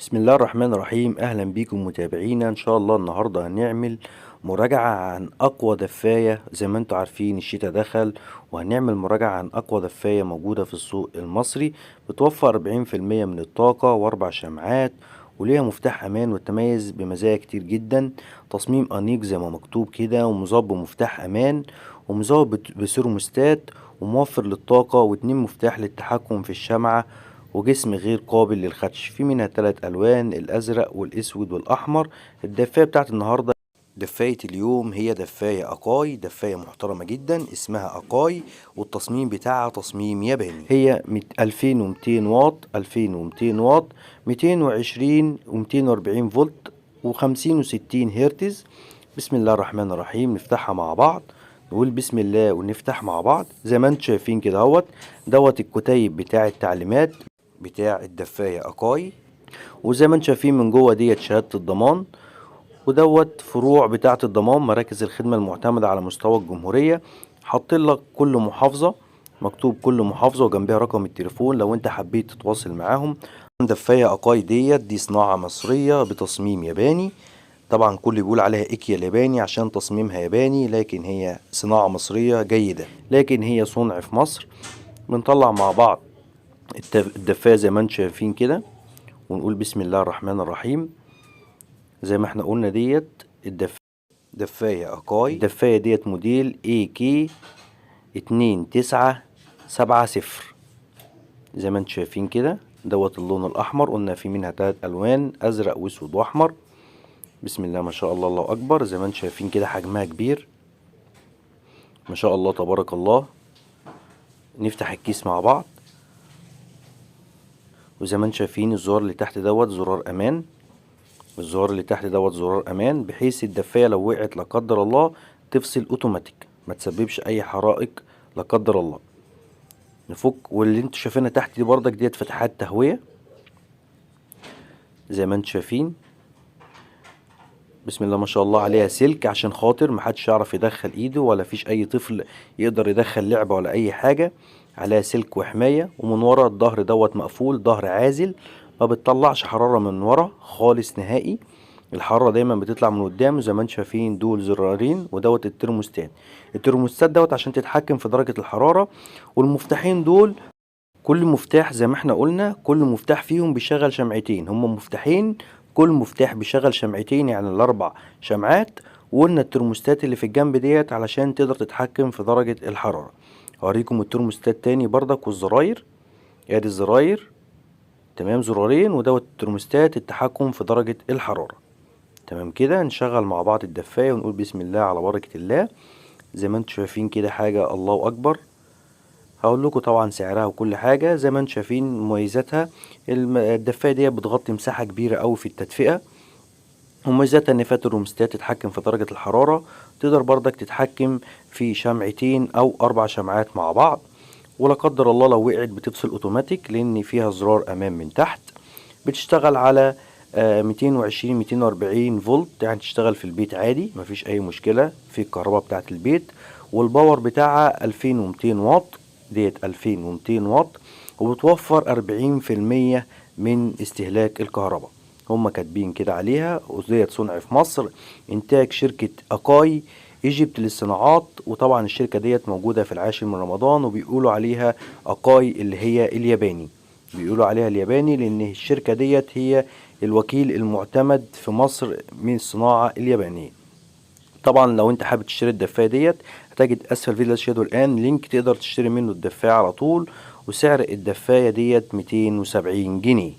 بسم الله الرحمن الرحيم. اهلا بيكم متابعينا. ان شاء الله النهارده هنعمل مراجعة عن اقوى دفاية. زي ما انتم عارفين الشتاء دخل، وهنعمل مراجعة عن اقوى دفاية موجودة في السوق المصري، بتوفر 40% من الطاقة واربع شمعات، وليها مفتاح امان وتميز بمزايا كتير جدا. تصميم انيق زي ما مكتوب كده، ومزود بمفتاح امان، ومزود بسيرموستات، وموفر للطاقة، واتنين مفتاح للتحكم في الشمعة، وجسم غير قابل للخدش. في منها 3 ألوان، الأزرق والأسود والأحمر. الدفاية بتاعت النهاردة، دفاية اليوم، هي دفاية أقاي، دفاية محترمة جدا اسمها أقاي، والتصميم بتاعها تصميم ياباني. هي 2200 واط، 2200 واط، 220 و240 فولت، و50 و60 هرتز. بسم الله الرحمن الرحيم. نفتحها مع بعض، نقول بسم الله ونفتح مع بعض. زي ما انتم شايفين كده اهوت، دوت الكتيب بتاع التعليمات بتاع الدفاية أقاي. وزي ما انتم شايفين من جوه ديت شهادة الضمان، ودوت فروع بتاعة الضمان، مراكز الخدمة المعتمدة على مستوى الجمهورية. حاطين لك كل محافظة، مكتوب كل محافظة وجنبها رقم التليفون لو انت حبيت تتواصل معاهم. دفاية أقاي ديت دي صناعة مصرية بتصميم ياباني. طبعا كل بيقول عليها إيكيا الياباني عشان تصميمها ياباني، لكن هي صناعة مصرية جيدة، لكن هي صنع في مصر. بنطلع مع بعض الدفاية زي ما انتم شايفين كده، ونقول بسم الله الرحمن الرحيم. زي ما احنا قلنا ديت دفاية أقاي. الدفاية ديت موديل AK 2970. زي ما انتم شايفين كده دوت اللون الأحمر، قلنا في منها 3 ألوان، أزرق وأسود وأحمر. بسم الله ما شاء الله، الله أكبر. زي ما انتم شايفين كده حجمها كبير ما شاء الله تبارك الله. نفتح الكيس مع بعض، وزي ما انتم شايفين الزرار اللي تحت دوت زرار امان، الزرار اللي تحت دوت زرار امان، بحيث الدفاية لو وقعت لا قدر الله تفصل اوتوماتيك، ما تسببش اي حرائق لا قدر الله. نفك، واللي انتم شايفينها تحت دي بردك ديت فتحات تهوية زي ما انتم شايفين. بسم الله ما شاء الله. عليها سلك عشان خاطر محدش يعرف يدخل ايده، ولا فيش اي طفل يقدر يدخل لعبة ولا اي حاجة. عليها سلك وحماية، ومن ورا الظهر دوت مقفول، ظهر عازل، ما بتطلعش حرارة من ورا خالص نهائي. الحرارة دايما بتطلع من قدام. زي ما انتم شايفين دول زرارين، ودوت الترموستات. الترموستات دوت عشان تتحكم في درجة الحرارة. والمفتاحين دول كل مفتاح زي ما احنا قلنا كل مفتاح فيهم بيشغل شمعتين، هما مفتاحين، كل مفتاح بيشغل شمعتين، يعني الاربع شمعات. وقلنا الترموستات اللي في الجنب ديت علشان تقدر تتحكم في درجة الحرارة. هوريكم الترموستات تاني بردك والزراير. ادي الزراير، تمام، زرارين، ودوت الترموستات التحكم في درجة الحرارة. تمام كده. نشغل مع بعض الدفاية ونقول بسم الله على بركة الله. زي ما انتم شايفين كده حاجة الله أكبر. هقول لكم طبعا سعرها وكل حاجة. زي ما انتم شايفين مميزاتها، الدفاية دي بتغطي مساحة كبيرة أوي في التدفئة. ومميزاتها ان فيها ترموستات تتحكم في درجة الحرارة، تقدر بردك تتحكم في شمعتين او 4 شمعات مع بعض. ولا قدر الله لو وقعت بتفصل اوتوماتيك لان فيها زرار امان من تحت. بتشتغل على 220 240 فولت، يعني تشتغل في البيت عادي مفيش اي مشكلة في الكهرباء بتاعت البيت. وال power بتاعها 2200 واط، ديت 2200 واط، وبتوفر 40% من استهلاك الكهرباء. هم كاتبين كده عليها. وديت صنع في مصر، انتاج شركة أقاي ايجيبت للصناعات. وطبعا الشركة ديت موجودة في العاشر من رمضان، وبيقولوا عليها أقاي اللي هي الياباني، بيقولوا عليها الياباني لان الشركة ديت هي الوكيل المعتمد في مصر من الصناعة اليابانية. طبعا لو انت حابب تشتري الدفاية ديت هتجد اسفل الفيديو اللي الان link تقدر تشتري منه الدفاية على طول. وسعر الدفاية ديت 270 جنيه.